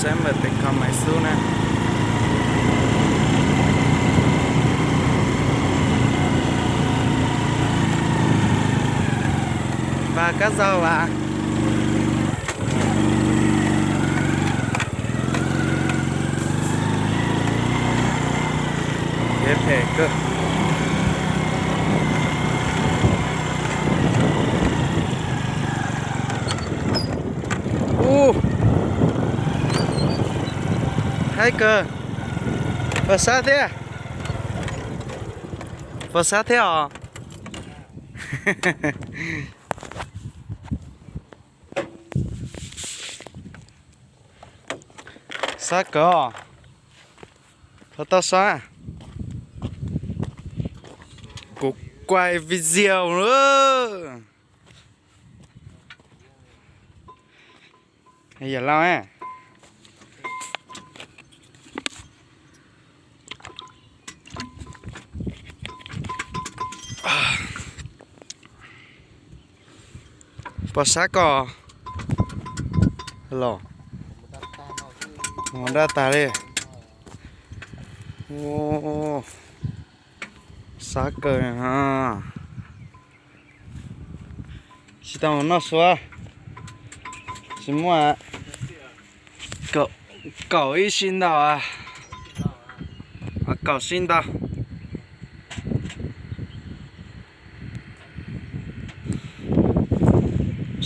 Saib npawm tes kho Maiv Xub na. Vas kab zaug vas. Phem phem kawg. Ub, haib kawg. Pos sab thiab. Pos sab thiab os. Sab kawg os. Thov tau sab. Kuv kuaj video lawm. Yawm Lauj, pos sab koj los, daj tag li. Sab kawg. Tsis tau noj sua, tsis muaj. Kaum ib sib ntau, kaum sib ntau.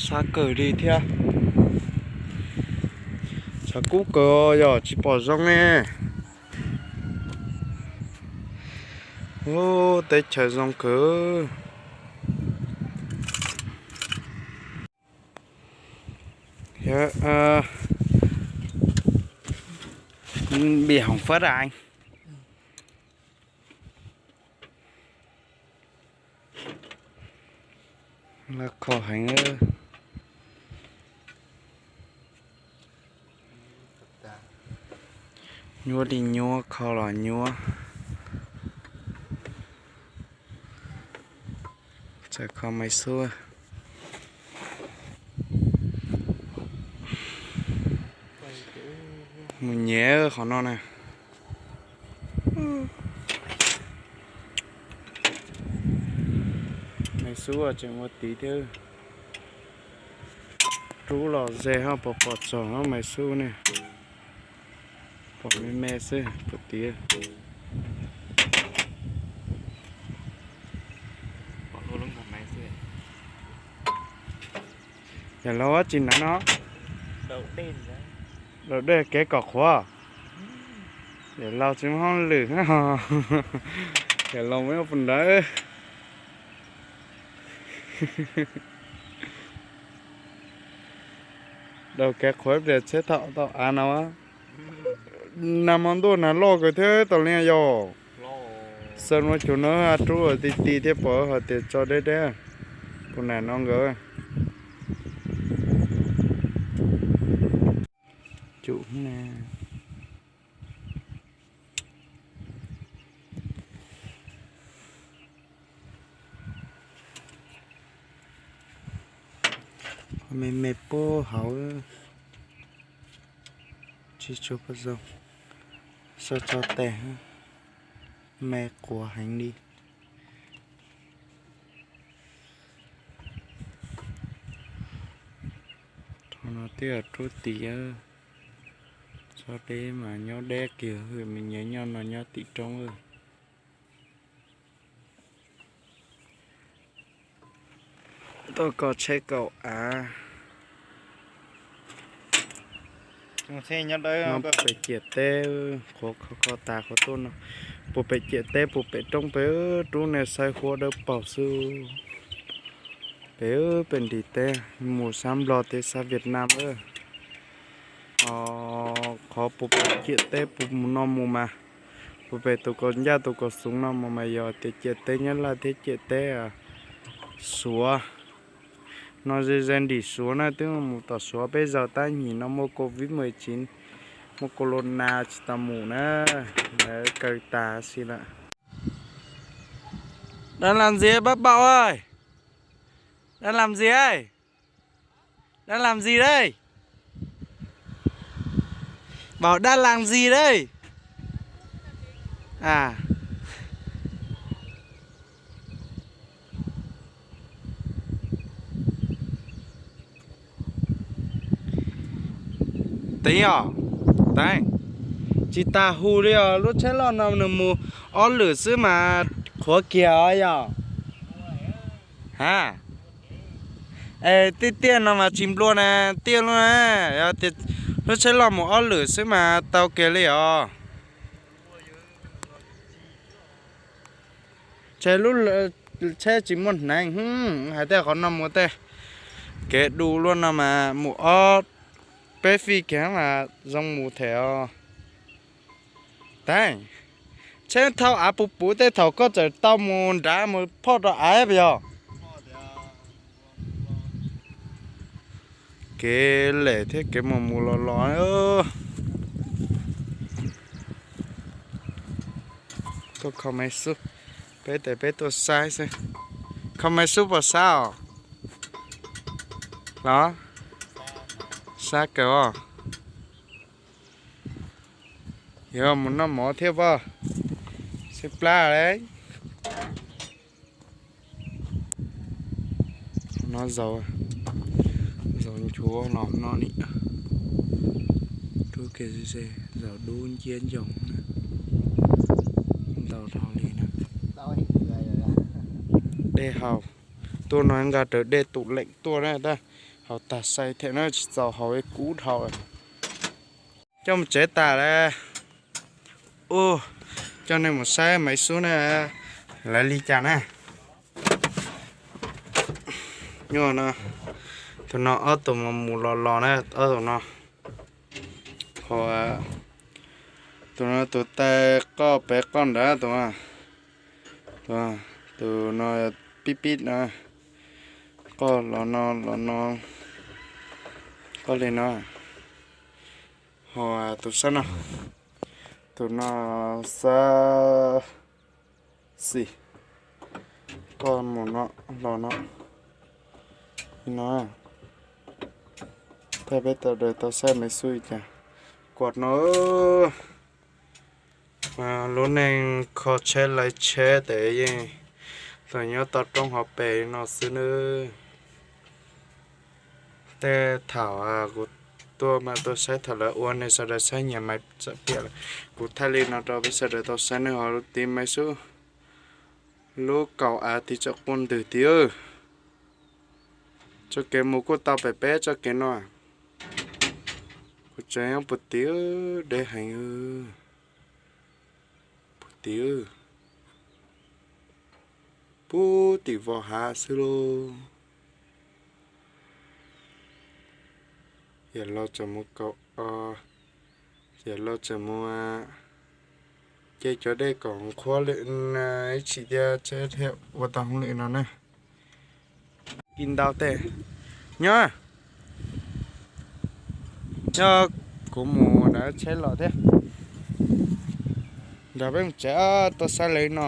Sab kawg li thiab. Tshav kub kawg yog tsis pom zoo ne. Ub, teb chaws zoo kawg. Bị hỏng phớt à anh? Laj kho heev. Nyuaj li nyuaj, kho los nyuaj. Txawm kho Maiv Xub. Mus nyiam qhov no na. Maiv Xub tseem ua tid thiab. Rub los ze ho pom pom txog Maiv Xub ne. Pom me me xwb pom tid. Yawm Lauj, ua tsi na no? Daus dej kev kom qhuav. Yawm Lauj tsis muaj hauj lwm. Yawm Lauj muaj pus ntawd. Daus kev qhuav plias tsheb thaum tau av no. Nag hmo ntuj nag loj kawg thiab tas li yog. Xav nua cuv no rub ti ti thiab pom hais tias tso deb deb. Kuv nam no nkawd. Cuv ne. Me me puag hauv, tsis tshua zoo, so tso tes, me quav heev li. Rau no twb yog rub tid, tso deb mas nyob deb kiag, me nyuam nyob no nyob tim roob. Tuaj kho tsheb kaum av. Nyob pem ciam teb, qhuav kho kho tas qhuav tuaj no. Puag pem ciam teb puag pem roob pem rub nej saib huab dawb paug xwb. Pem pem nrim teb mus sab Nplog thiab sab Vietnam. Qhov puag pem ciam teb puag mus no mus mas, puag pem tus kaus ncaj tus kaus xoom no mus mas yog tias ciam teb Nyab Laj thiab ciam teb Suav. No ze ze nrim Suav na, twb mus tom Suav peb zaug tab sis no muaj Covid mười chín, muaj corona tsis tau mus na, lawv kaw tas si lawm. Đang làm gì ấy bác Bảo ơi? Đang làm gì ấy? Đang làm gì đây? Bảo đang làm gì đấy? À. Teev os, Teev, tsis tas hu li os, lub tsheb loj no nws mus ob lwm xwb mas qhuav kiag os yog. Ha, es tiaj tiaj no mas tsis nplua na, tiaj lub na, yog tias lub tsheb loj mus ob lwm xwb mas tau kiag li os. Ces lub tsheb tsis muaj hneev, hais tej qhov no mus tej kev du luaj no mas mus ob peb fij kiag mas zoo mus them os. Teev, tsheb thauj av puv puv tej thaum koj txawm tau mus nrad mus phoj rau av puas yog? Kev lem thiab kev mus mus los los. Tuaj kho maiv xub, peb tes peb tuaj saib xwb. Kho maiv xub puas sab os? Los, sab kawg os. Yog mus noj mov thiab pob, xwb plab lawm. No zaus, zaus nchuav los no ni. Rub kiag ze, zaus dub nciab ncoog na. Ntau dhau li na. Dej haus, tuaj no nqa raws dej tus leem tuaj na tab, haus tag sai thiab na tsis txaus haus kub dhau. Coj mus tsev tas lawm. Ua, coj nej mus saib maiv xub na, lawv li cas na. Nyuaj no, tus no ob tug mus mus los los na, ob tug no. Ho tus no tus tais qoj pem qoj nrad tus, tus no pib pib no, qoj los no los no, qoj li no. Ho tus sab no, tus no sab xis, qoj mus no los no. Li no, thaij peb tau daws tau saib maiv xub li cas. Kuam no, lub neej kho tsheb laiv tsheb tes yeej tau nyob toj roob hauv pes no xwb nawb. Tej thaum kuv tuaj mas tuaj saib thaum lawv ua nej sawv daws saib nyias maiv txawm piam lawm. Kuv thaij li no rau peb sawv daws tau saib nawb, ho lub tiv maiv xub lub kaum av tiv tseem quaj ntws tid. Txoj kev mus kuj tau pem peb txoj kev no. Kuv tseem nyob puag tid, deb heev. Puag tid, puag tim vos hav xwb lauj. Yam laus tseem mus kaum, yam laus tseem mus ce cov dej kom qhuav lwm ib tsis tias tsheb thiaj ua tau hauj lwm no na. Kis ntau tej. Nyob, nyob, kuv mus nram tsheb los thiab. Nrog peb mus tsev, tau saib lawv no.